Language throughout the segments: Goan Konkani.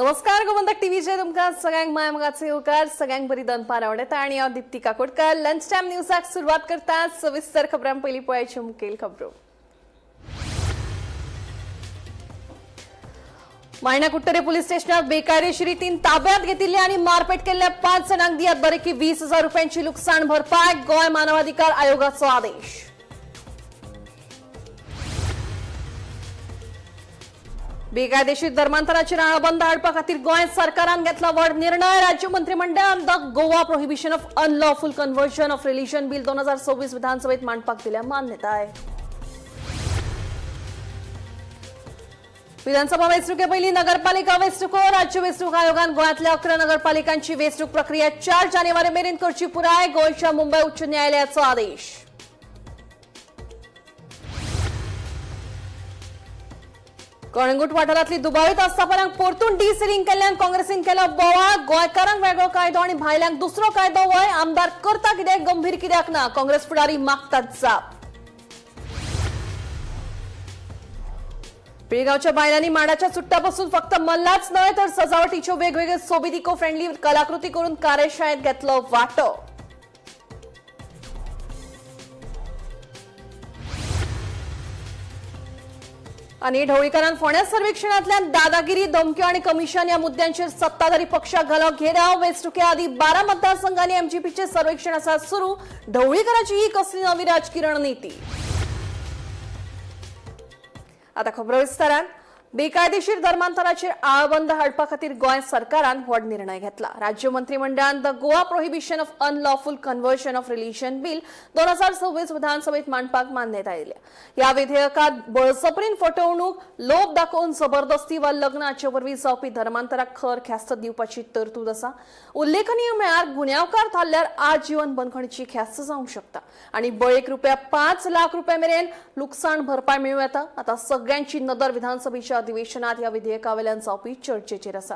नमस्कार, गोमंतक टीव्हीचेर तुमकां सगळ्यांक माय मोगाचो येवकार. सगळ्यांक बरी दनपार आवडटा आनी हांव दीप्ती काकोडकर. लंच टायम न्यूजाक सुरवात करता. सविस्तर खबरां पयलीं पळयाच्यो मुखेल खबरो. मायणा कुडटरे पुलीस स्टेशनात बेकायदेशीर रितीन ताब्यात घेतिल्ल्या आनी मारपेट केल्ल्या 5 जाणांक दियात बरेकी 20,000 रुपयांची लुकसाण भरपाय. गोंय मानवाधिकार आयोगाचो आदेश. बेकायदेशीर धर्मांतराचेर आळाबंद हाडपा खातीर गोंय सरकारान घेतला व्हड निर्णय. राज्य मंत्रिमंडळान the Goa prohibition of unlawful conversion of religion bill 2026 विधानसभेत मांडपाक दिल्या मान्यताय. विधानसभा वेंचणुके पयलीं नगरपालिका वेंचणुको. राज्य वेंचणूक आयोगान गोंयांतल्या 11 नगरपालिकांची वेंचणूक प्रक्रिया 4 जानेवारी मेरेन करची पुराय. गोंयच्या मुंबय उच्च न्यायालयाचो आदेश. कळंगूट वाठारांतली दुबावीत आस्थापनांक परतून डिसिलिंग केल्ल्यान काँग्रेसीन केलो बोवाळ. गोंयकारांक वेगळो कायदो आनी भायल्यांक दुसरो कायदो वय? आमदार करता कितें, गंभीर कित्याक ना? काँग्रेस फुडारी मागतात जाप. पिळगांवच्या बायलांनी माडाच्या चुट्टापासून फक्त मल्लाच न्हय तर सजावटीच्यो वेगवेगळे सोबीत इको फ्रेंडली कलाकृती करून कार्यशाळेत घेतलो वांटो. आनी ढवळीकारान फोंड्या सर्वेक्षणांतल्यान दादागिरी, धमक्यो आनी कमिशन ह्या मुद्द्यांचेर सत्ताधारी पक्षाक घालो घेराव. वेंचणुके आदीं 12 मतदारसंघांनी एमजीपीचे सर्वेक्षण आसा सुरू. ढवळीकाराची ही कसली नवी राजकी रणनिती? आता खबरो विस्तारान. बेकायदेशीर धर्मांतराचेर आळाबंद हाडपा खातीर गोंय सरकारान व्हड निर्णय घेतला. राज्य मंत्रिमंडळान the Goa prohibition of unlawful conversion of religion bill 2026 विधानसभेत मांडपाक मान्यताय दिल्या. ह्या विधेयकात बळजबरीन फटवणूक, लोभ दाखोवन जबरदस्ती वा लग्न हाचे वरवीं जावपी धर्मांतराक खर ख्यास्त दिवपाची तरतूद आसा. उल्लेखनीय म्हळ्यार गुन्यांवकार थारल्यार आजीवन बंदखणीची ख्यास्त जावंक शकता आनी बळीक रुपया 5 लाख रुपया मेरेन लुकसाण भरपाय मेळूं येता. आता सगळ्यांची नदर विधानसभेच्या अधिवेशनात ह्या विधेयकावेल्यान जावपी चर्चेचेर आसा.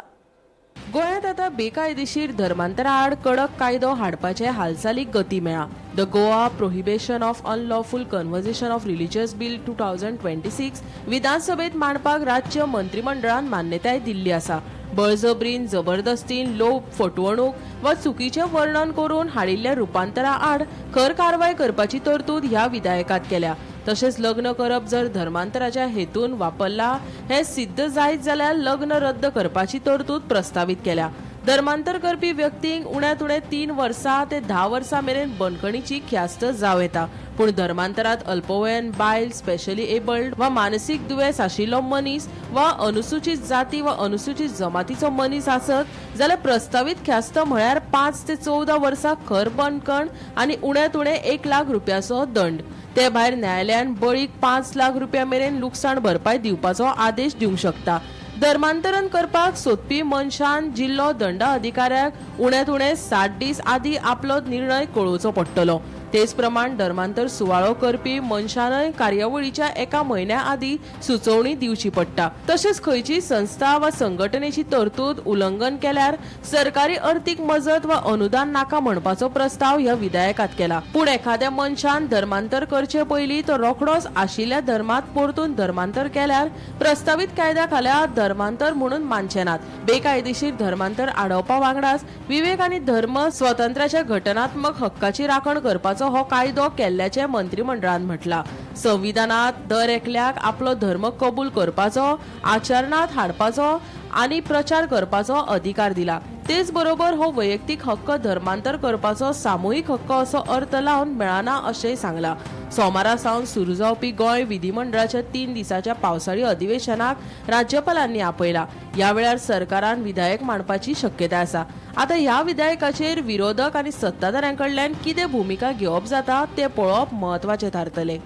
गोंयांत आतां बेकायदेशीर धर्मांतरा आड कडक कायदो हाडपाचे हालचालीक गती मेळ्ळा. The Goa prohibition of unlawful conversion of religious bill 2026 विधानसभेत मांडपाक राज्य मंत्रिमंडळान मान्यताय दिल्ली आसा. बळजबरीन, जबरदस्तीन, लोभ, फटवणूक वा चुकीचें वर्णन करून हाडिल्ल्या रुपांतरा आड खर कारवाय करपाची तरतूद ह्या विधेयकांत केल्या. तशेंच लग्न करप जर धर्मांतराच्या हेतून वापरला हें सिद्ध जायत जाल्यार लग्न रद्द करपाची तरतूद प्रस्तावीत केल्या. धर्मांतर करपी व्यक्तींक उण्यांत उणें 3 वर्सां ते 10 वर्सां मेरेन बंदखणीची ख्यास्त जावं येता. पूण धर्मांतरात अल्पवयीन बायल, स्पेशली एबल्ड वा मानसीक दुयेंस आशिल्लो मनीस वा अनुसूचित जाती वा अनुसूचित जमातीचो मनीस आसत जाल्यार प्रस्तावीत ख्यास्त म्हळ्यार 5 ते 14 वर्सां खर बंदखण आनी उण्यांत उणें 1 लाख रुपयाचो दंड. ते भायर न्यायालयान बळीक 5 लाख रुपया मेरेन लुकसाण भरपाय दिवपाचो आदेश दिवंक शकता. धर्मांतरण करपाक सोदपी मनशान जिल्लो दंड अधिकाऱ्याक उण्यांत उणें 60 दीस आदीं आपलो निर्णय कळोवचो पडटलो. तेच प्रमाण धर्मांतर सुवाळो करपी मनशानय कार्यावळीच्या 1 म्हयन्या आदीं सुचोवणी दिवची पडटा. तशेंच खंयचीय संस्था वा संघटनेची तरतूद उल्लंघन केल्यार सरकारी अर्थीक मजत वा अनुदान नाका म्हणपाचो प्रस्ताव ह्या विधेयकांत केला. पूण एखाद्या मनशान धर्मांतर करचे पयलीं तो रोखडोच आशिल्ल्या धर्मांत परतून धर्मांतर केल्यार प्रस्तावीत कायद्या खाला धर्मांतर म्हणून मानचे नात. बेकायदेशीर धर्मांतर आडोवपा वांगडाच विवेक आनी धर्म स्वातंत्र्याच्या घटनात्मक हक्काची राखण करपाचो हो कायदो केल्ल्याचें मंत्रिमंडळान म्हटलां. संविधानात दर एकल्याक आपलो धर्म कबूल करपाचो, आचरणांत हाडपाचो आनी प्रचार करपाचो अधिकार दिला. तेच बरोबर हो वैयक्तीक हक्क धर्मांतर करपाचो सामुहीक हक्क असो अर्थ लावन मेळना अशेंय सांगलां. सोमारा सावन सुरू जावपी गोंय विधिमंडळाच्या 3 दिसाच्या पावसाळी अधिवेशनाक राज्यपालांनी आपयला. ह्या वेळार सरकारान विधेयक मांडपाची शक्यताय आसा. आतां ह्या विधेयकाचेर विरोधक आनी सत्ताधाऱ्यां कडल्यान कितें भुमिका घेवप जाता तें पळोवप म्हत्वाचें थारतलें.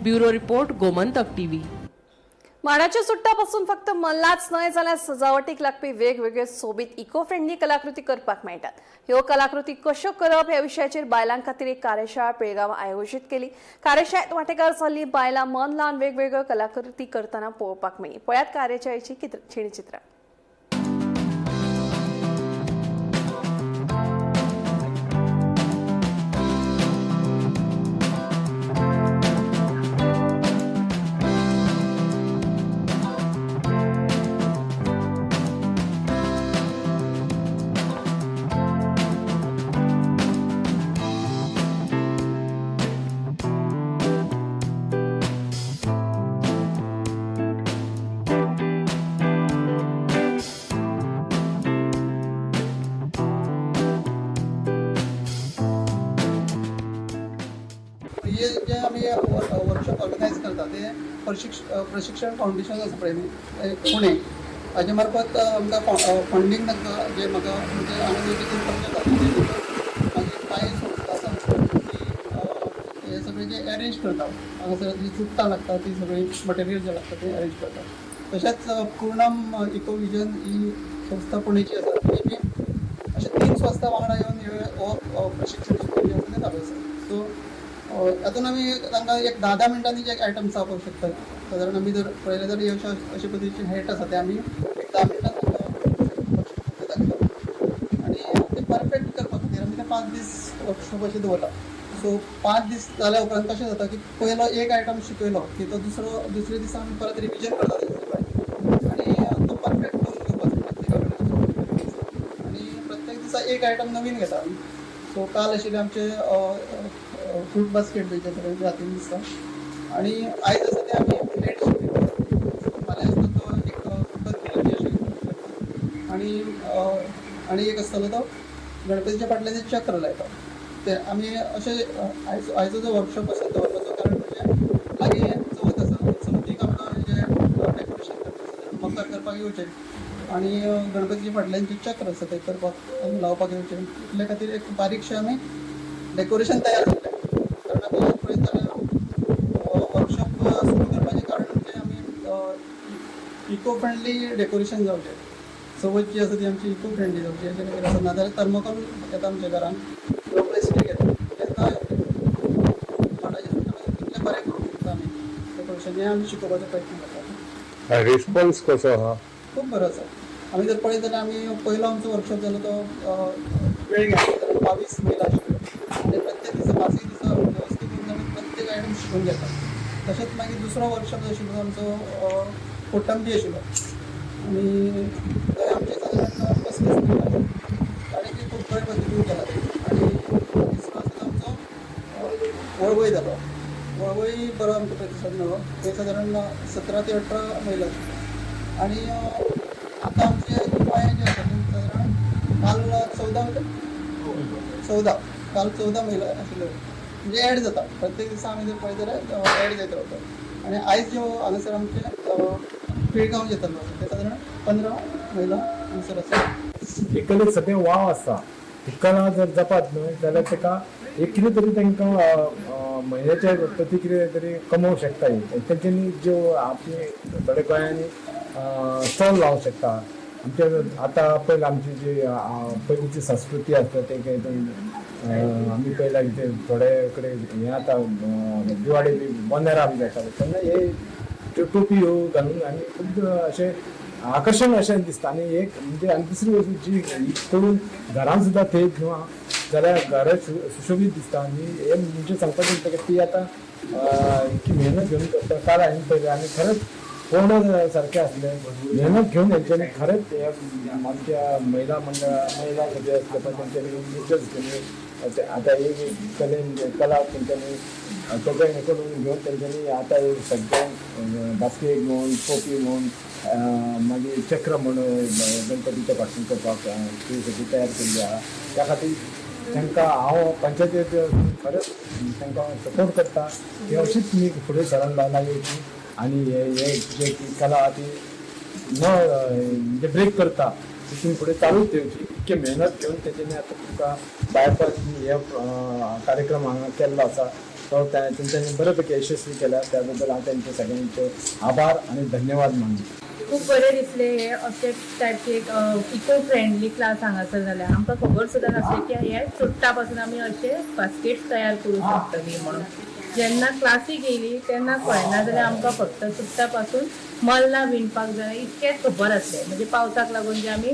Bureau report, Gomantak TV. माडाच्या चुट्टापासून फक्त मल्लाच न्हय जाल्यार सजावटीक लागपी वेगवेगळे सोबीत इको फ्रेंडली कलाकृती करपाक मेळटात. ह्यो कलाकृती कश्यो करप ह्या विशयाचेर बायलां खातीर एक कार्यशाळा पिळगांव आयोजीत केली. कार्यशाळेत वांटेकार जाल्ली बायलां मन लावन वेगवेगळ्यो कलाकृती करतना पळोवपाक मेळ्ळी. पळयात कार्यशाळेची चित्रां. वर्कशॉप ऑर्गनायज करता ते प्रशिक्षण फावंडेशन आसा पळय न्ही, पुणे, हाजे मार्फत आमकां फंडींग तांकां जे म्हाका म्हणजे हांगा जे कितें करचें जाता ते मागीर कांय संस्था आसा ती हे सगळें जे एरेंज करता, हांगासर जी चुडटां लागता ती सगळी मटेरियल जें लागता तें एरेंज करता. तशेंच पूर्णम इकोविजन ही संस्था पुणेची आसा, ती बी अशे तीन संस्था वांगडा येवन हे हो प्रशिक्षण शिकप जें आसा तें चालू आसा. सो हातून आमी तांकां एक 10-10 मिनटांनी जे आयटम्स आसा पळोवंक शकता. सादारण आमी जर पळयलें जाल्यार अशे अशे पद्दतीचे हॅट आसा ते आमी एक 10 मिनटां तांकां दाखयता आनी ते परफेक्ट करपा खातीर आमी ते 5 दीस वर्कशॉप अशें दवरला. सो 5 दीस जाल्या उपरांत कशें जाता की पयलो एक आयटम शिकयलो की तो दुसरे दिसा आमी परत रिविजन करता तेजें सगळें आनी तो परफेक्ट करून घेवपाचो प्रत्येका कडेन आनी प्रत्येक दिसा एक आयटम नवीन घेता आमी. सो काल आशिल्ले आमचे फ्रूट बास्केट बी जे सगळे हातीन दिसता आनी आयज आसा ते आमी प्लेट शिकयले. फाल्यां आसता तो एक सुकत अशें आनी आनी एक आसतलो तो गणपतीच्या फाटल्यान जे चक्र लायता ते आमी अशें. आयचो जो वर्कशॉप आसा दवरपाचो कारण म्हणजे लागीं चवथ आसा, चवथीक आमकां जें डेकोरेशन करपाक मकर करपाक येवचें आनी गणपतीच्या फाटल्यान जें चक्र आसा तें करपाक आनी लावपाक येवचें, इतले खातीर एक बारीकशें आमी डेकोरेशन तयार जाल्लें. कारण आमी पळयत जाल्यार वर्कशॉप सुरू करपाचें कारण म्हणजे आमी इको फ्रेंडली डेकोरेशन जावचें, चवथ जी आसा ती आमची इको फ्रेंडली जावची अशें खातीर आसा. नाजाल्यार थर्मोकोल येता आमच्या घरान किंवा प्लास्टीक येता, तेन्ना माडाचे कितलें बरें करूंक शकता आमी डेकोरेशन, हें आमी शिकोवपाचो प्रयत्न करता. रिस्पॉन्स कसो आहा? खूब बरो आसा. आमी जर पळयत जाल्यार आमी पयलो आमचो वर्कशॉप जालो तो वेळग्यां, सादारण 22 महिला आशिल्ल्यो आनी प्रत्येक दिसा पांचूय दिसा वेवस्थीत येवन आमी प्रत्येक आयटम शिकून घेता. तशेंच मागीर दुसरो वर्कशॉप जो आशिल्लो तो आमचो कोटंबी आशिल्लो आनी थंय आमचे सादारण 35 महिला आशिल्ल्यो आनी ते खूब बरे पद्दतीन केला. आनी तिसरो आसा तो आमचो वळवय जालो. वळवय बरो आमकां प्रतिसाद मेळ्ळो, थंय सादारण 17 ते 18 महिला आशिल्ल्यो. आनी आतां आमचे गोंया जे आसा ते सादारण काल 14 14, काल 14 महिला आशिल्ल्यो, म्हणजे एड जाता प्रत्येक दिसा. आमी जर पळयत जाल्यार एड जायत रावता आनी आयज ज्यो हांगासर आमचे पिळगांव येतालो ते सादारण 15 महिला हांगासर आसा. हे कलेक सगळें वाव आसा. ही कला जर जपात न्हय जाल्यार ताका एक कितें तरी तांकां म्हयन्याच्या प्रती कितें तरी कमोवंक शकता. ही तेंच्यांनी ज्यो आपली थोडे गोंयांनी स्टॉल लावंक शकता. आमच्या आतां पयलीं आमची जी पयलींची संस्कृती आसता ते आमी पयला कितें थोडे कडेन हें आतां दिवाळे बी बोंदेरां आमी जाता तेन्ना हे त्यो टोपी ह्यो घालून आनी खूब अशें आकर्शण अशें दिसता. आनी एक म्हणजे आनी दुसरी वस्तू जी ही करून घरान सुद्दां थंय घेवन जाल्यार घर सुशोबीत दिसता. आनी हे म्हणजे सांगपाचें म्हणटा की ती आतां इतकी मेहनत घेवन करता. काल हांवें पळयलें आनी खरेंच पळोवणा सारकें आसलें. मेहनत घेवन हेंच्यांनी खरेंच हे आमच्या महिला मंडळ महिला सगळे आसले पळय तेंच्यांनी इंट्रस्ट घेवन आतां एक कलेन कला तेंच्यांनी तेच्या हें करून घेवन तेंच्यांनी आतां हे सगळ्यांक बास्केट म्हूण, टोपी म्हूण, मागीर चक्र म्हूण गणपतीच्या फाटल्यान करपाक ती सगळी तयार केल्ली आहा. त्या खातीर तांकां हांव पंचायतीक खरेंच तांकां सपोर्ट करता की अशीच तुमी फुडें सरून लागली आनी हे हे जे कला आहा ती न म्हणजे ब्रेक करता तितून फुडें चालूच ठेवची. इतके मेहनत घेवन तेंच्यांनी आतां तुमकां बायपास हे कार्यक्रम हांगा केल्लो आसा तो तेंच्यांनी बरे पैकी यशस्वी केला. त्या बद्दल हांव तेंचे सगळ्यांचे आभार आनी धन्यवाद मानता. खूब बरें दिसलें हे अशे टायपचे एक इको फ्रेंडली क्लास हांगासर जाल्या. आमकां खबर सुद्दां नासलें की हे चुट्टा पासून आमी अशे बास्केट्स तयार करूं शकतली म्हणून. जेन्ना क्लासीक येयली तेन्ना कळ्ळें, नाजाल्यार आमकां फक्त चुट्टा पासून मल्लां विणपाक जाय इतकेंच खबर आसलें. म्हणजे पावसाक लागून जे आमी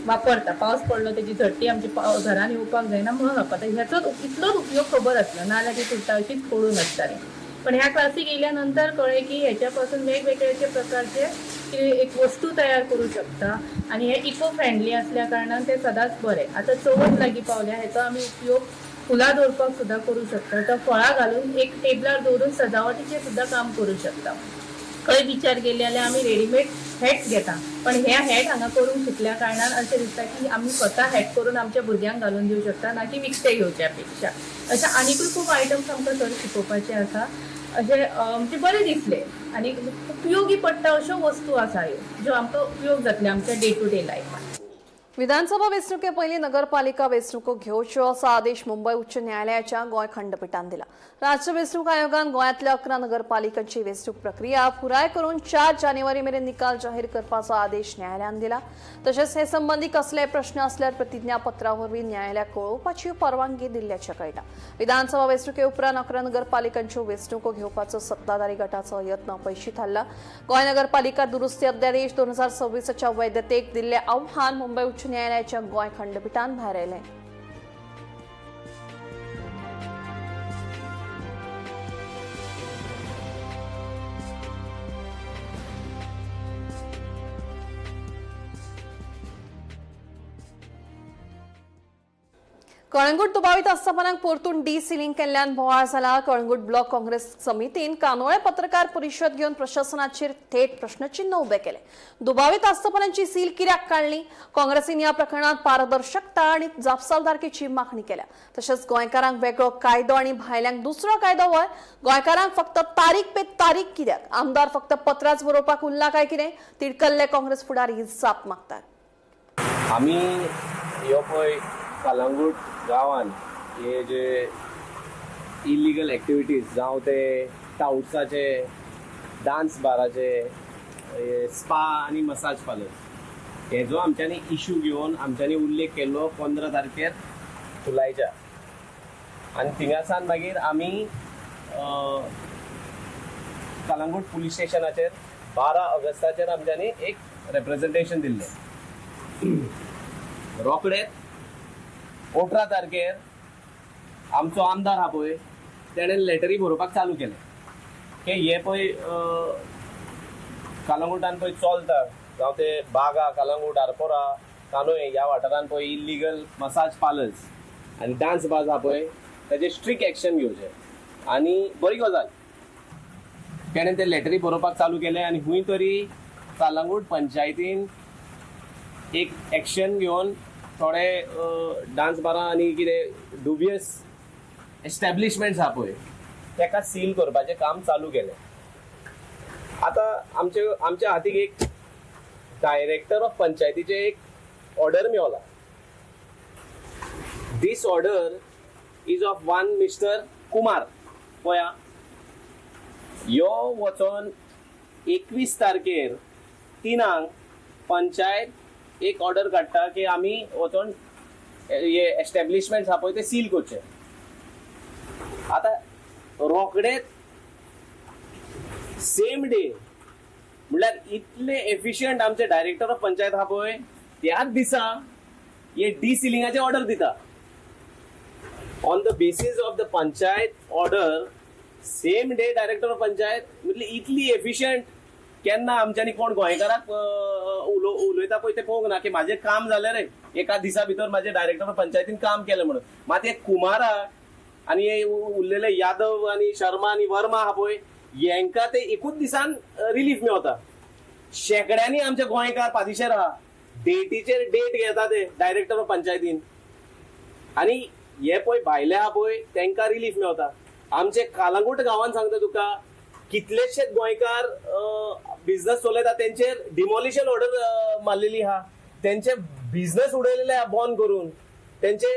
वापरता, पावस पडलो तेजी झडटी आमची घरान येवपाक जायना म्हणून वापरता, ह्याचोच इतलोच उपयोग खबर आसलो. नाजाल्यार ती चुट्टां अशीच पडून आसतालीं. पण ह्या क्लासीक येयल्या नंतर कळ्ळें की ह्याच्या पासून वेगवेगळ्याचे प्रकारचे कितें एक वस्तू तयार करूं शकता आनी हे इको फ्रेंडली असल्या कारणान ते सदांच बरें. आतां चवथ लागीं पावल्या, हेचो आमी उपयोग फुलां दवरपाक सुद्दां करूं शकता, जावं फळां घालून एक टेबलार दवरून सजावटीचें सुद्दां काम करूं शकता. खंय विचार केले जाल्यार आमी रेडीमेड हॅट्स घेता. पण हे हॅट हांगा करूंक शिकल्या कारणान अशें दिसता की आमी स्वता हॅट करून आमच्या भुरग्यांक घालून दिवं शकता, ना की विकते घेवच्या पेक्षा. अशें आनिकूय खूब आयटम्स आमकां सर शिकोवपाचे आसा. अशें म्हणजे बरें दिसलें आनी उपयोगी पडटा अश्यो वस्तू आसा ह्यो, ज्यो आमकां उपयोग जातले आमच्या डे टू डे लायफान. विधानसभा वेंचणुके पयलीं नगरपालिका वेंचणुको घेवच्यो असो आदेश मुंबय उच्च न्यायालयाच्या गोंय खंडपिठान दिला. राज्य वेंचणूक आयोगान गोंयांतल्या 11 नगरपालिकांची वेंचणूक प्रक्रिया पुराय करून 4 जानेवारी मेरेन निकाल जाहीर करपाचो आदेश न्यायालयान दिला. तशेंच हे संबंदी कसलेय प्रश्न आसल्यार प्रतिज्ञापत्रा वरवीं न्यायालयाक कळोवपाची परवानगी दिल्ल्याचें कळटा. विधानसभा वेंचणुके उपरांत 11 नगरपालिकांच्यो वेंचणुको घेवपाचो सत्ताधारी गटाचो यत्न अपयशी थारला. गोंय नगरपालिका दुरुस्ती अध्यादेश 2026च्या वैधतेक दिल्लें आव्हान मुंबय उच्च न्यायालयाच्या गोंय खंडपिठान भायर आयलें. कळंगूट दुबावीत आस्थापनांक परतून डी सिलिंग केल्ल्यान बोवाळ जाला. कळंगूट ब्लॉक काँग्रेस समितीन कानोळे पत्रकार परिशद घेवन प्रशासनाचेर थेट प्रश्नचिन्ह उबे केले. दुबावीत आस्थापनांची सील कित्याक काडली? काँग्रेसीन ह्या प्रकरणात पारदर्शकता आनी जापसालदारकेची मागणी केल्या. तशेंच गोंयकारांक वेगळो कायदो आनी भायल्यांक दुसरो कायदो व्हय? गोंयकारांक फक्त तारीख पे तारीख कित्याक? आमदार फक्त पत्राच बरोवपाक उरला काय कितें? तिडकल्ले काँग्रेस फुडारी जाप मागतात. आमी ह्यो पळय कलंगूट गांवान हे जे इलिगल एक्टिविटीज, जावं ते टावट्साचे, डान्स बाराचे, स्पा आनी मसाज पार्लर, हेजो आमच्यांनी इशू घेवन आमच्यांनी उल्लेख केल्लो 15 तारखेर जुलायच्या. आनी थिंगासान मागीर आमी कलंगूट पुलीस स्टेशनाचेर 12 ऑगस्टाचेर आमच्यांनी एक रेप्रेजेंटेशन दिल्लें. रोखडेच 18 तारखेर आमचो आमदार आहा पळय, तेणें लेटरी बरोवपाक चालू केलें की हे पळय कलंगूटान पळय चलता, जावं ते बागा, कलंगूट, आरपोरा, कानोये ह्या वाठारान पळय इल्लिगल मसाज पार्लर्स आनी डान्स बार्स आहा पळय, ताजेर स्ट्रिक्ट एक्शन घेवचें. आनी बरी गजाल, तेणें ते लेटरी बरोवपाक चालू केलें आनी खूंय तरी कलंगूट पंचायतीन एक एक्शन घेवन थोडे डान्स बारां आनी कितें डुबियस एस्टॅब्लिशमेंट्स आहा पळय, तेका सील करपाचें काम चालू केलें. आतां आमच्या हातीक एक डायरेक्टर ऑफ पंचायतीचें एक order Mewla. This order is of one Mister Kumar. पळया, यो वचोन 21 तारखेर 3 पंचायत एक ऑर्डर काडटा की आमी वचोन हे एस्टॅब्लिशमेंट्स आहा पळय ते सील करचे. आतां रोखडेच सेम डे, म्हणल्यार इतले एफिशियंट आमचे डायरेक्टर ऑफ पंचायत आहा पळय, त्याच दिसा हे डी सिलिंगाचे ऑर्डर दिता. On the basis of the panchayat order, same day director of panchayat, म्हटल्यार इतली एफिशियंट केन्ना आमच्यांनी कोण गोंयकाराक उलयता पळय तें पळोवंक ना की म्हाजें काम जालें रे, एका दिसा भितर म्हाजें डायरेक्टर ऑफ पंचायतीन काम केलें म्हणून. मात हे कुमाराक आनी हे उरलेले यादव आनी शर्मा आनी वर्मा आहा पळय, हेंकां ते एकूच दिसान रिलीफ मेवता. शेंकड्यांनी आमचे गोंयकार पादिशेर आहा, डेटीचेर डेट घेता ते डायरेक्टर ऑफ पंचायतीन. आनी हे पळय भायले आहा पळय, तेंकां रिलीफ मेवता. आमचे कालांगूट गांवान सांगता तुका, कितलेशेच गोंयकार बिझनस चलयता, तेंचेर डिमॉलिशन ऑर्डर मारलेली आहा, तेंचे बिझनस उडयलेले आहा बंद करून, तेंचे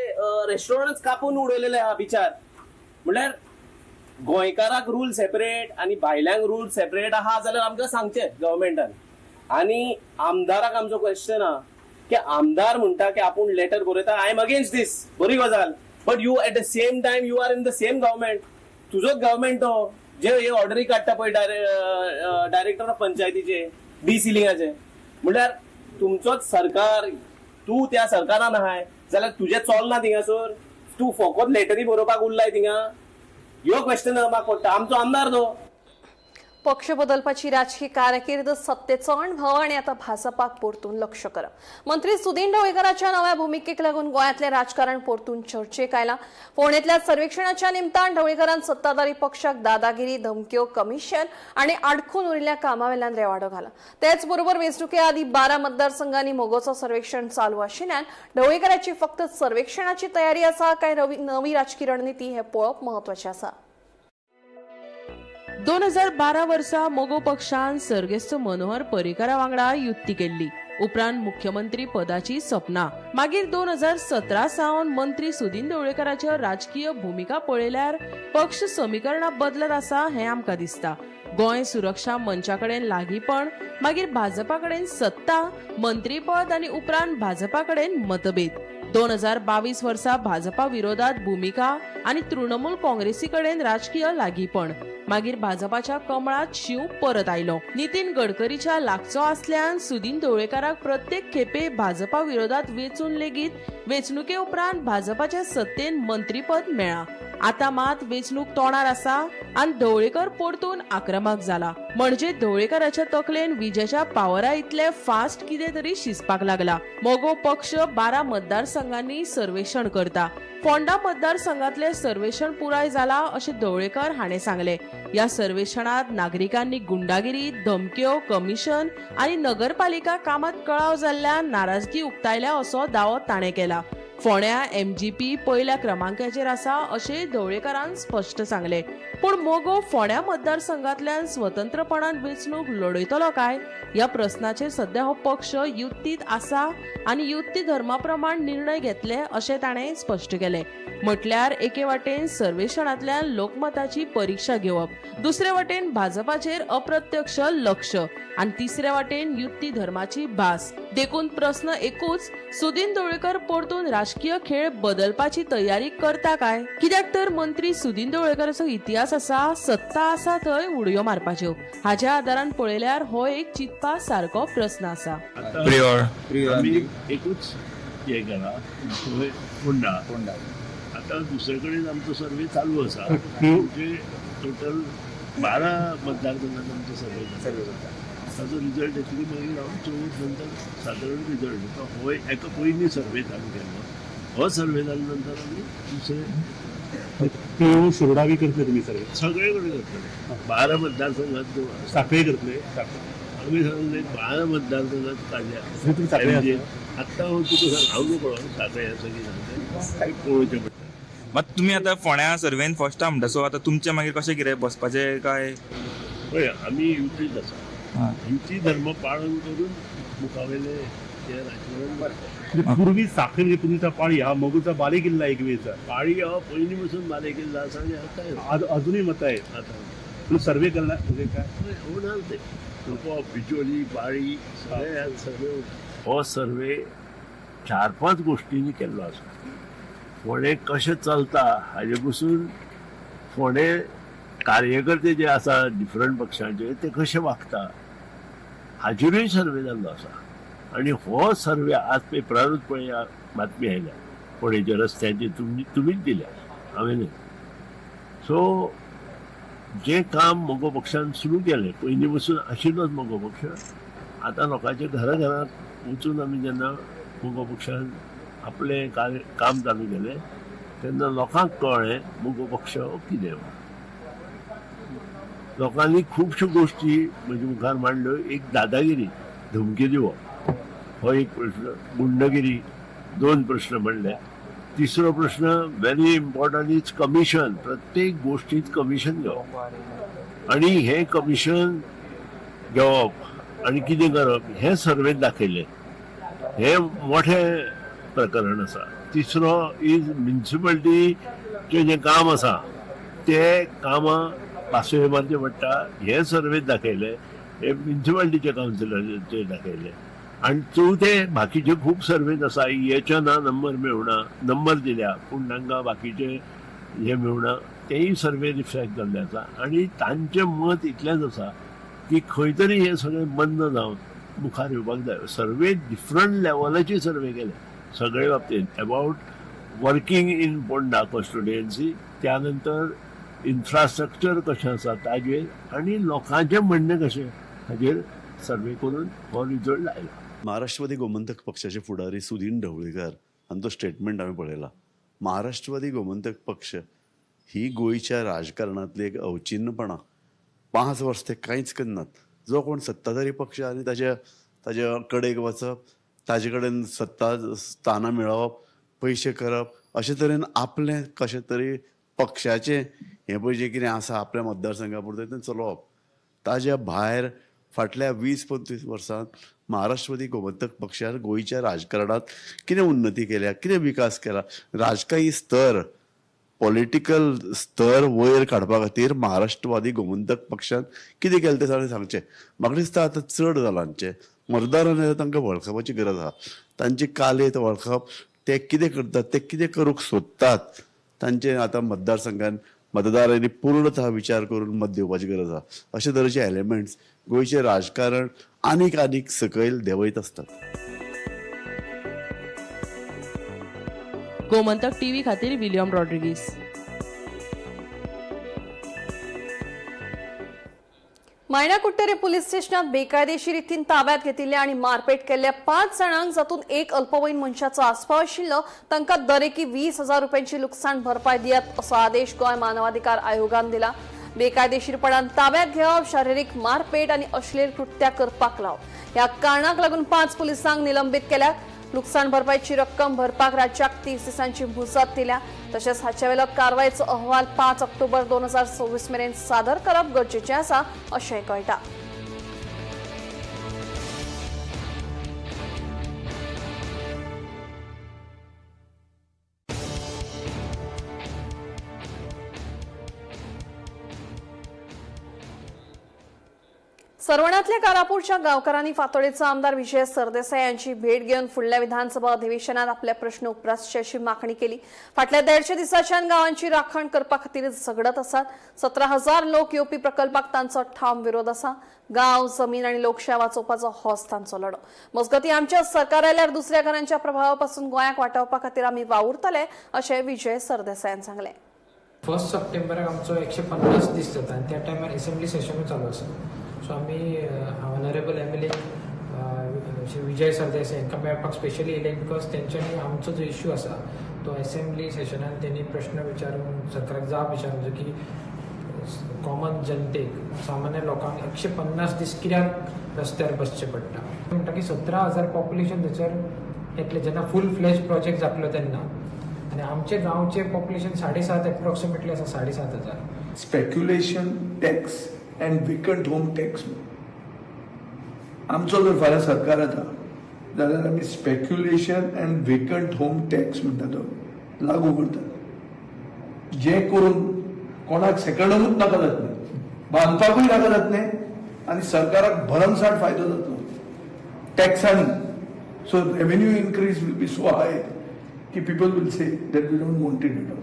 रेस्टॉरंट कापून उडयलेले आहा बिचार. म्हणल्यार गोंयकाराक रूल सेपरेट आनी भायल्यांक रूल सेपरेट आहा जाल्यार आमकां सांगचें गव्हर्मेंटान. आनी आमदाराक आमचो क्वेश्चन आहा की आमदार म्हणटा की आपूण लेटर बरयता, I am against this, बरी गजाल, but you at the same time you are in the same government. तुजोच गव्हर्मेंट तो जे हे ऑर्डरी काडटा पळय डायरेक्टर ऑफ पंचायतीचे डी सिलिंगाचे, म्हणल्यार तुमचोच सरकार, तूं त्या सरकारान आहाय जाल्यार तुजें चलना थिंगासर, तूं फकत लेटरी बरोवपाक उरलाय थिंगा. ह्यो क्वेश्चन म्हाका पडटा. आमचो आमदार तो. पक्ष बदलपाची राजकीय कारकीर्द, सत्तेचो अणभव आणि आता भाजपाक परतून लक्ष करप. मंत्री सुदीन ढवळीकराच्या नव्या भूमिकेक लागून गोंयांतलें राजकारण परतून चर्चेक आयलां. फोंडेंतल्या सर्वेक्षणाच्या निमतान ढवळीकरान सत्ताधारी पक्षाक दादागिरी, धमक्यो, कमिशन आणि आडखून उरिल्ल्या कामावेल्यान रेवाडो घाला. तेच बरोबर वेंचणुके आदी 12 मतदारसंघांनी मोगोचो सर्वेक्षण चालू आशिल्ल्यान ढवळीकराची फक्त सर्वेक्षणाची तयारी आसा काय नवी राजकी रणनिती हे पळोवप म्हत्वाचें आसा. 2012 वर्सा मगो पक्षान सर्गेस्त मनोहर पर्रीकरा वांगडा युती केल्ली. उपरांत मुख्यमंत्री पदाची सपना. मागीर 2017 सावन मंत्री सुदीन ढवळीकराच्यो राजकीय भुमिका पळयल्यार पक्ष समीकरणां बदलत आसा हें आमकां दिसता. गोंय सुरक्षा मंचा कडेन लागींपण, मागीर भाजपा कडेन सत्ता, मंत्रीपद आनी उपरांत भाजपा कडेन मतभेद. 2022 वर्सा भाजपा विरोधात भुमिका आनी तृणमूल काँग्रेसी कडेन राजकीय लागींपण. मागीर भाजपाच्या कमळात शींव परत आयलो. नितीन गडकरीच्या लागचो आसल्यान सुदीन ढवळीकराक प्रत्येक खेपे भाजपा विरोधात वेंचून लेगीत वेंचणुके उपरांत भाजपाच्या सत्तेन मंत्रीपद मेळ्ळां. आतां मात वेंचणूक तोंडार आसा आनी ढवळीकर परतून आक्रमक जाला. म्हणजे ढवळीकराच्या तकलेन विजेच्या पावरा इतले फास्ट कितें तरी शिजपाक लागला. मगो पक्ष 12 मतदारसंघांनी सर्वेक्षण करता. फोंडा मतदारसंघातले सर्वेक्षण पुराय जाला अशें ढवळीकर हाणें सांगलें. ह्या सर्वेक्षणांत नागरिकांनी गुंडागिरी, धमक्यो, कमिशन आनी नगरपालिका कामात कळाव जाल्ल्यान नाराजगी उक्तायल्या असो दावो ताणें केला. फोंड्या एमजीपी पयल्या क्रमांकाचेर आसा अशें ढवळीकरान स्पश्ट सांगलें. पूण मगो फोंड्या मतदारसंघांतल्यान स्वतंत्रपणान वेंचणूक लढयतलो काय ह्या प्रस्नाचेर सध्या हो पक्ष युतीत आसा आनी युती धर्मा प्रमाण निर्णय घेतले अशें ताणें स्पश्ट केलें. म्हटल्यार एके वाटेन सर्वेक्षणांतल्यान लोकमताची परिक्षा घेवप, दुसरे वाटेन भाजपाचेर अप्रत्यक्ष लक्ष आनी तिसरे वाटेन युती धर्माची भास. देखून प्रस्न एकूच, सुदीन ढवळीकर परतून राजकीय खेळ बदलपाची तयारी करता काय? कित्याक तर मंत्री सुदीन ढवळीकराचो इतिहास आसा, सत्ता आसा थंय उडयो मारपाच्यो. हाज्या आदारान पळयल्यार हो एक चिंतपा सारको प्रस्न आसा. आमी एकूच हें केलां, फोंडा. आतां दुसरे कडेन आमचो सर्वे चालू आसा. म्हणजे टोटल 12 मतदारसंघात आमचो सर्वे जाता. ताचो रिजल्ट येतली मागीर हांव 14 नंतर सादारण रिजल्ट येता. हो एका पयलीं सर्वे चालू केल्लो, हो सर्वे जाल्या नंतर आमी दुसरे शिरोडा बी करतले तुमी सर्वे? सगळे कडेन करतले. 12 मतदारसंघात साखळे करतले? आमी सांगले 12 मतदारसंघात काडल्या. तुमी साखळे आसा? आत्तां हांव तुका सांग, हांव नकळो साखळे आसा की सांगते, पळोवचें पडटा. मात तुमी आतां फोंड्या सर्वेन फर्स्ट म्हणटा, सो आतां तुमचें मागीर कशें कितें बसपाचें काय? पळय, आमी युतीत आसा. युती धर्म पाळन करून मुखावेले हे राजकारण बरें. पूर्वी साखळे म्हणजे पूर्वीचा पाळी हा मगोचा बालेकिल्ला एक वेळचा. पाळी हो पयलीं पसून बालेकिल्ला आसा आनी आतांय अजूनही मत आहे. आतां पण सर्वे करणार म्हणजे काय होणार ते लोक बिचोली पाळी सगळे ह्या सर्वे. हो सर्वे 4-5 गोश्टींनी केल्लो आसा. फोंडें कशें चलता हाजे पसून फोंडें कार्यकर्ते जे आसा डिफरंट पक्षांचे ते कशे वागता हाजेरूय सर्वे जाल्लो आसा. आनी हो सर्वे आज पेपरारूच पळय बातमी आयल्या फोंडेच्या रस्त्यांची, तुमीच दिल्या, हांवें न्हय. सो जें काम मगो पक्षान सुरू केलें, पयलीं पसून आशिल्लोच मगो पक्ष, आतां लोकांच्या घरा घरांत वचून आमी जेन्ना मगो पक्षान आपलें काम चालू केलें तेन्ना लोकांक कळ्ळें मगो पक्ष हो कितें. लोकांनी खुबश्यो गोश्टी म्हजे मुखार मांडल्यो. एक दादागिरी, धमकी दिवप हो एक प्रश्न, गुंडगिरी 2 प्रश्न मांडले. तिसरो प्रश्न व्हेरी इम्पॉर्टंट is commission. प्रत्येक गोश्टीत कमिशन घेवप आनी हें कमिशन घेवप आनी कितें करप हें सर्वेंत दाखयलें. हें मोठें प्रकरण आसा. तिसरो is म्युनिसिपालिटीचें जें काम आसा तें कामां पासयो मारचें पडटा हें सर्वेंत दाखयलें. हें म्युनिसिपालिटीच्या कावन्सिलराचें दाखयलें. आनी चवथें बाकीचे खूब सर्वेंत आसा, हेच्या ना नंबर मेळना, नंबर दिल्या पूण तांकां बाकीचे हे मेळना, तेय सर्वे रिफ्लेक्ट जाल्ले आसा. आनी तांचें मत इतलेंच आसा की खंय तरी हें सगळें बंद जावन मुखार येवपाक जाय. सर्वे डिफरंट लेवलाची सर्वे केले सगळे बाबतींत, about working in Ponda constituency, त्यानंतर इन्फ्रास्ट्रक्चर कशें आसा ताजेर आनी लोकांचें म्हणणें कशें हाजेर सर्वे करून हो रिजल्ट आयला. महाराष्ट्रवादी गोमंतक पक्षाचे फुडारी सुदीन ढवळीकर हांचो स्टेटमेंट आमी पळयला. महाराष्ट्रवादी गोमंतक पक्ष ही गोंयच्या राजकारणांतली एक अवचिन्नपणां. 5 वर्स ते कांयच करनात. जो कोण सत्ताधारी पक्ष आनी ताज्या ताज्या कडेक वचप, ताजे कडेन सत्ता स्थानां मेळोवप, पयशे करप, अशे तरेन आपलें कशें तरी पक्षाचें हें पळय जें कितें आसा आपल्या मतदारसंघा पुरतें तें चलोवप. ताज्या भायर फाटल्या 20-25 वर्सांत महाराष्ट्रवादी गोमंतक पक्षान गोंयच्या राजकारणांत कितें उन्नती केल्या, कितें विकास केला, राजकीय स्तर, पॉलिटिकल स्तर वयर काडपा खातीर महाराष्ट्रवादी गोमंतक पक्षान कितें केलें तें सगळें सांगचें. म्हाका दिसता आतां चड जालां हांचें. मतदारान आतां तांकां वळखपाची गरज आसा. तांची कालेत वळखप, ते कितें करतात, ते कितें करूंक सोदतात, तांचे आतां मतदारसंघान मतदारांनी पूर्णतः विचार करून मत दिवपाची गरज आसा. अशे तरेचे एलिमेंट्स गोंयचें राजकारण आनीक आनीक सकयल देंवयत आसतात. गोमंतक टीव्ही खातीर विलियम रॉड्रिगीस. मायणा कुट्टरे पुलीस स्टेशनात बेकायदेशीर रितीन ताब्यात घेतिल्ल्या आनी मारपेट केल्ल्या 5 जाणांक जातूंत एक अल्पवयीन मनशाचो आस्पाव आशिल्लो तांकां दरेकी 20,000 रुपयांची लुकसाण भरपाय दियात असो आदेश गोंय मानवाधिकार आयोगान दिला. बेकायदेशीरपणान ताब्यात घेवप, शारिरीक मारपेट आनी अश्लील कृत्या करपाक लावप ह्या कारणाक लागून 5 पुलिसांक निलंबीत केल्यात. लुकसाण भरपायची रक्कम भरपाक राज्याक 30 दिसांची मुजत दिल्या. तशेंच हाचे वेलो कारवायचो अहवाल 5 ऑक्टोबर 2026 मेरेन सादर करप गरजेचें आसा अशें कळटा. सरवणातल्या कारापूरच्या गावकारांनी फातोडेचो आमदार विजय सरदेसाय यांची भेट घेवन फुडल्या विधानसभा अधिवेशनात आपले प्रश्न उप्रासचे अशी मागणी केली. फाटल्या 150 दिसाच्यान गावांची राखण करपा खातीर झगडत आसात. 17,000 लोक येवपी प्रकल्पाक तांचो ठाम विरोध आसा. गांव, जमीन आनी लोकशाय वाचोवपाचो होच तांचो लढो. मजगतीं आमच्या सरकार आयल्यार दुसऱ्या घरांच्या प्रभावापासून गोंयाक वाटावपा खातीर आमी वावुरतले अशें विजय सरदेसायान सांगलें. 1 सप्टेंबराक आमचो 150 दीस जाता आनी त्या टायमार असेंब्ली सेशनूय चालू आसा. सो आमी honourable M L A Shri Vijay Sardesai हांकां मेळपाक स्पेशली येयले because तेंच्यांनी आमचो जो इश्यू आसा तो असेंब्ली सेशनान तेणी प्रश्न विचारून सरकाराक जाप विचारून की कॉमन जनतेक, सामान्य लोकांक 150 दीस कित्याक रस्त्यार बसचें पडटा. म्हणटा की 17,000 पॉप्युलेशन थंयसर येतलें जेन्ना फूल फ्लॅज प्रोजेक्ट जातलो तेन्ना, आनी आमचे गांवचे पॉप्युलेशन 7.5 एप्रोक्सिमेटली आसा, 7,500. Speculation tax and vacant home tax. आमचो जर फाल्यां सरकार येता जाल्यार आमी speculation and vacant home tax म्हणटा तो लागू करतात, जे करून कोणाक सेकंड होमूच नाका जातलें, बांदपाकूय नाका जातलें आनी सरकाराक भरमसाठ फायदो जातलो टॅक्सांनी. So revenue increase will be so high की people will say that we don't want it at all.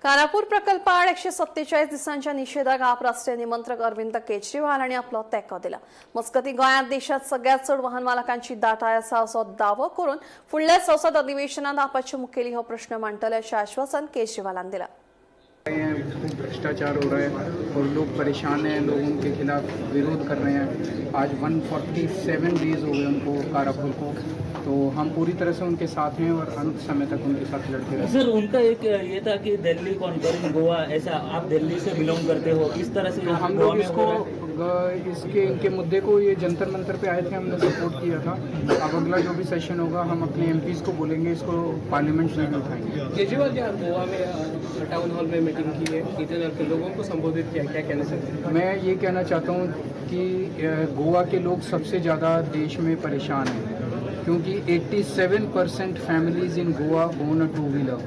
Karapur प्रकल्पाआड 147 दिसांच्या निषेधाक आप राष्ट्रीय निमंत्रक अरविंद केजरीवाल हांणी आपलो तेंको दिला. मजगतीं गोंयांत देशांत सगळ्यांत चड वाहन मालकांची दाटाय आसा असो दावो करून फुडल्या संसद अधिवेशनात आपाचे मुखेली हो प्रश्न मांडटले अशें आश्वासन केजरीवालान दिलां. खूब भ्रष्टाचार हो रहा है और लोग परेशान हैं, लोग उनके खिलाफ विरोध कर रहे हैं. आज 147 डेज़ हो गए उनको, कारापुर को, तो हम पूरी तरह से उनके साथ हैं और अंत समय तक उनके साथ लड़ते रहेंगे. सर, उनका एक ये था कि दिल्ली कॉन्करिंग गोवा, ऐसा आप दिल्ली से बिलोंग करते हो, इस तरह से तो हम लोग इसको इसके इनके मुद्दे को ये जंतर मंतर पे आए थे, हमने सपोर्ट किया था. अब अगला जो भी सेशन होगा हम अपने एमपीज़ को बोलेंगे इसको पार्लियामेंट में भी उठाएंगे. केजरीवाल जी, आप गोवा में टाउन हॉल में मीटिंग की है, इधर के लोगों को संबोधित किया, क्या कहना चाहते हैं? मैं ये कहना चाहता हूँ कि गोवा के लोग सबसे ज़्यादा देश में परेशान हैं, क्योंकि 87% families in Goa own a two wheeler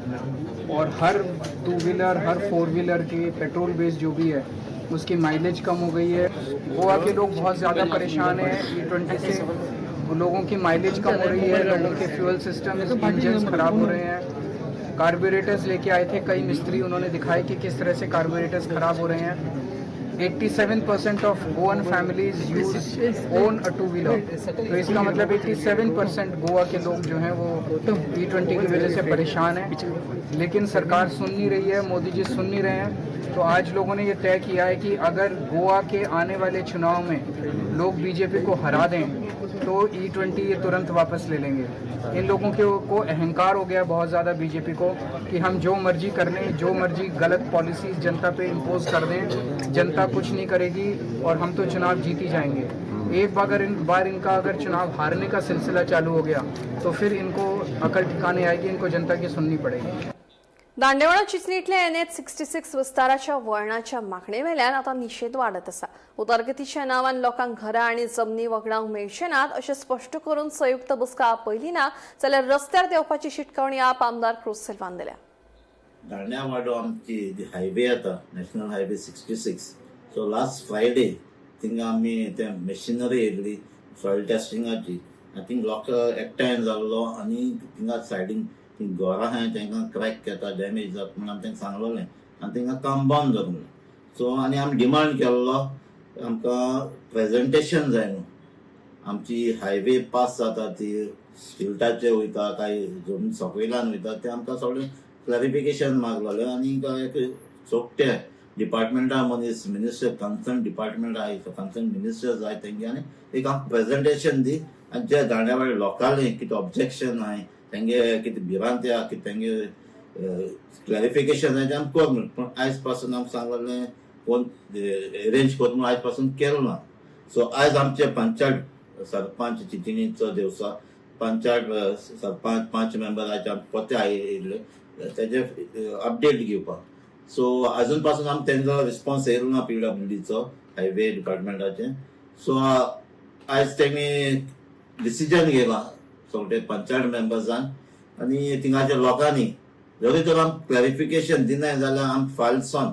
और हर टू व्हीलर, हर फोर व्हीलर के पेट्रोल बेस जो भी है उसकी माइलेज कम हो गई है. गोवा के लोग बहुत ज़्यादा परेशान हैं E20 से. लोगों की माइलेज कम हो रही है, लोगों के फ्यूल सिस्टम, इंजन ख़राब हो रहे हैं. कार्बोरेटर्स लेके आए थे कई मिस्त्री, उन्होंने दिखाए कि किस तरह से कार्बोरेटर्स ख़राब हो रहे हैं. 87% of Goan families use own a two wheeler, तो इसका मतलब 87% गोवा के लोग जो हैं वो E20 की वजह से परेशान हैं. लेकिन सरकार सुन नहीं रही है, मोदी जी सुन नहीं रहे हैं. तो आज लोगों ने ये तय किया है कि अगर गोवा के आने वाले चुनाव में लोग बीजेपी को हरा दें तो E20 ये तुरंत वापस ले लेंगे। इन लोगों के को अहंकार हो गया बहुत ज़्यादा बीजेपी को कि हम जो मर्जी कर लें, जो मर्जी गलत पॉलिसीज़ जनता पे इम्पोज कर दें, जनता कुछ नहीं करेगी और हम तो चुनाव जीत ही जाएंगे। एक बार इनका अगर चुनाव हारने का सिलसिला चालू हो गया तो फिर इनको अकल ठिकाने आएगी, इनको जनता की सुननी पड़ेगी। दांडेवाडो चिंचणींतल्या NH 66 विस्ताराच्या वळणाच्या मागणे वेल्यान आतां निशेध वाडत आसा। उदरगतीच्या नांवान लोकांक घरां आनी जमनी वगडावंक मेळचे नात अशें स्पश्ट करून संयुक्त बसका आपयली ना जाल्यार रस्त्यार देंवपाची शिटकावणी आप आमदार क्रूज सिल्वान दिल्या। दांड्यावाडो आमची हायवे येता national highway 66, so last Friday थिंगा आमी ते मशिनरी येयल्ली सॉयल टेस्टिंगाची आनी थिंग लोक एकठांय जाल्लो आनी थिंगा सायडीन ती घरां आहाय तांकां क्रॅक येता डॅमेज जाता म्हणून आमी तांकां सांगलोलें आनी तांकां काम बंद कर म्हणून। सो आनी आमी डिमांड केल्लो आमकां प्रेजेंटेशन जाय न्हू, आमची हायवे पास जाता ती स्टिल्टाचे वयता काय जमनी सकयल्यान वयता तें आमकां सगळें क्लॅरिफिकेशन मागलोलें। आनी एक सोगटे डिपार्टमेंटा मनीस मिनिस्टर कन्सर्न डिपार्टमेंट आहाय कन्सर्न मिनिस्टर्स आहाय तेंगे आनी एक आमकां प्रेजेंटेशन दी आनी जे दांड्यावाडे लोकांले कितें ऑब्जेक्शन आहाय तेंगे कितें भिरांत आहा कितें तेंगे क्लॅरिफिकेशन आहा तें आमकां कर म्हणून। पूण आयज पासून आमकां सांगलेलें कोण एरेंज कर म्हणून आयज पासून केलो ना। सो आयज आमचे पंचायत सरपंच चिंचणीचो देवसा पंचायत सरपंच 5 मेंबर आयज आमकां पोते आयिल्ले तेजे अपडेट घेवपाक। सो अजून पासून आमकां तेंचो रिस्पॉन्स येयलो ना PWDचो हायवे डिपार्टमेंटाचे। सो आयज तेमी डिसिजन घेयला सगळे पंचायत मेंबर्सान आनी थिंगाच्या लोकांनी जरी तर आमकां क्लॅरिफिकेशन दिनाय जाल्यार आमकां फाल्यां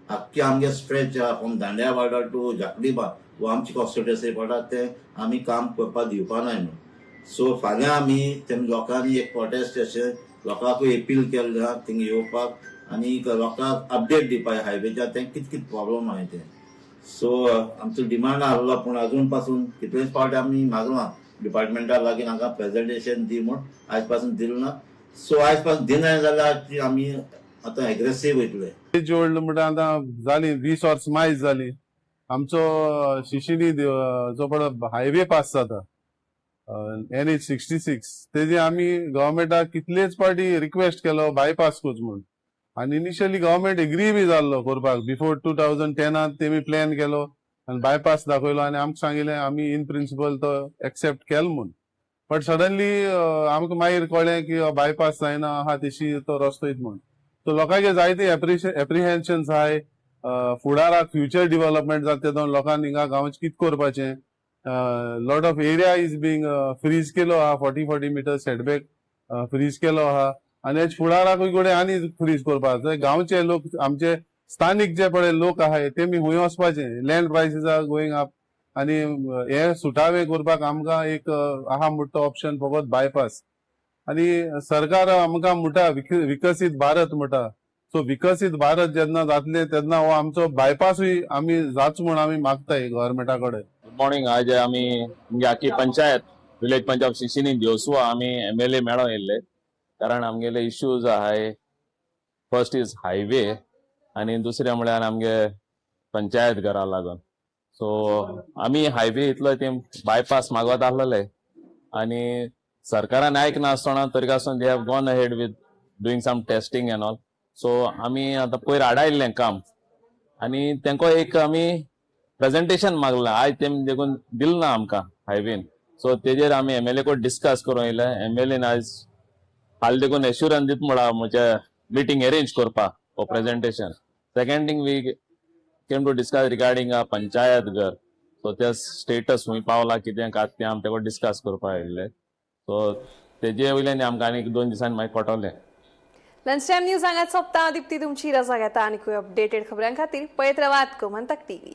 आख्खे आमगे स्ट्रेच आहा फ्रॉम दांड्यावाडा टू जाकलीबा वो आमची कॉन्स्टिट्युएन्सी पडटा तें आमी काम करपाक दिवपा नाय म्हणून। सो फाल्यां आमी तेम लोकांनी एक प्रोटेस्ट अशें लोकांकूय एपील केल्लें आहा थिंगा येवपाक आनी लोकांक अपडेट दिवपाक हायवेच्या तें कितें कितें प्रॉब्लम आहाय तें। सो आमचो डिमांड आहलो पूण अजून पासून कितलेच फावटी आमी मागलां डिपार्टमेंटा लागीं हांगा प्रेजेंटेशन दी म्हूण आयज पासून दिलें ना। सो आयज पासून दिनाय जाल्यार आमी आतां एग्रेसीव वयतले। जोडलं म्हणटा आतां जाली 20 वर्स मायज जाली आमचो शिशिनी जो पळय हायवे पास जाता NH 66 तेजी आमी गव्हर्मेंटाक कितलेच पावटी रिक्वेस्ट केलो बायपास करचो म्हूण आनी इनिशियली गव्हर्मेंट एग्री बी जाल्लो करपाक बिफोर 2010 तेमी प्लॅन केलो आनी बायपास दाखयलो आनी आमकां सांगिल्लें आमी इन प्रिंसिपल तो एक्सेप्ट केलो म्हूण। बट सडनली आमकां मागीर कळ्ळें की बायपास जायना आहा तेशी तो रस्तो येता म्हूण। सो लोकांचे जायते एप्रिहेन्शन्स आहाय फुडाराक फ्युचर डिव्हलपमेंट जाता तेदोन लोकांनी हिंगा गांवचें कितें करपाचें। Lot of area is being freeze केलो आहा 40-40 मिटर सेटबॅक फ्रीज केलो आहा आनी हेच फुडाराकूय कडेन आनी फ्रीज करपाक जाय। गांवचे लोक आमचे स्थानीक जे पळय लोक आहाय तेमी हुंय वचपाचे, land prices are going up आनी हे सुटावे करपाक आमकां एक आहा म्हणटा तो ऑप्शन फकत बायपास। आनी सरकार आमकां म्हणटा विकसीत भारत म्हणटा, सो विकसीत भारत जेन्ना जातले तेन्ना हो आमचो बायपासूय आमी जाच म्हूण आमी मागताय गव्हर्मेंटा कडेन। Good morning. आज आमी आमगे आखी पंचायत विलेज पंचायत शिशिनी देवसुआ आमी MLA मेळोन येयल्ले कारण आमगेले इश्यूज आहाय। फर्स्ट is highway आनी दुसरें म्हळ्यार आमगे पंचायत घरा लागून। सो आमी हायवे इतलो ते बायपास मागत आसलेले आनी सरकारान आयकना आसतना तरी आसतना they have gone ahead with doing some testing and all. So आमी आतां पयर आडायल्लें काम आनी तेंको एक आमी प्रेजेंटेशन मागलां आयज तेमी देखून दिलें ना आमकां हायवेन। सो तेजेर आमी MLA कडेन डिस्कस करून येयले। MLA आयज फाल्यां देखून एश्युरन्स दिता म्हळां म्हणजे मिटींग एरेंज करपाक हो presentation. Second thing we came to discuss regarding a panchayat घर। सो ते स्टेटस खूंय पावला कितें काय तें आमी तेका डिस्कस करपाक आयिल्ले। सो तेजे वयल्यान आमकां आनीक 2 दिसांनी मागीर कळटलें। लंच टायम न्यूज हांगा सोंपता। दीप्ती तुमची रजा घेता आनी अपडेटेड खबरां खातीर पळयत रावात गोमंतक टीव्ही।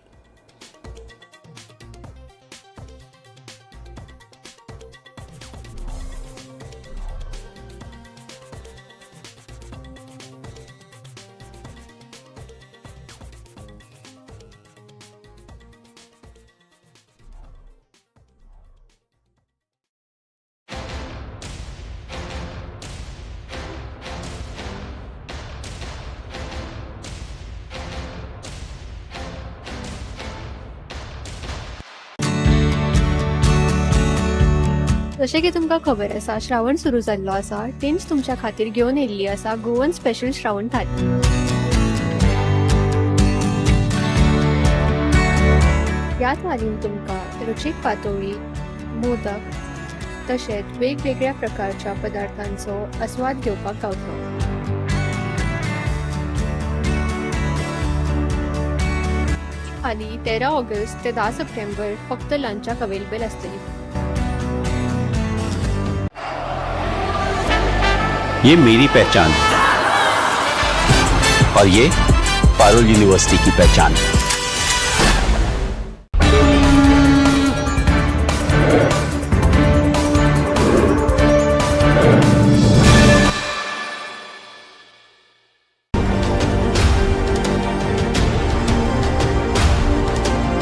जशें की तुमकां खबर आसा, श्रावण सुरू जाल्लो आसा. टिन्स तुमच्या खातीर घेवन येयल्ली आसा गोवन स्पेशल श्रावण थाली. ह्या थालीन तुमकां रुचीक पातोळी, मोदक तशेंच वेगवेगळ्या प्रकारच्या पदार्थांचो आस्वाद घेवपाक गावतलो. थाली 13 ऑगस्ट ते 10 सप्टेंबर फक्त लंचाक अवेलेबल आसतली. ये मेरी पहचान और ये पारुल यूनिवर्सिटी की पहचान.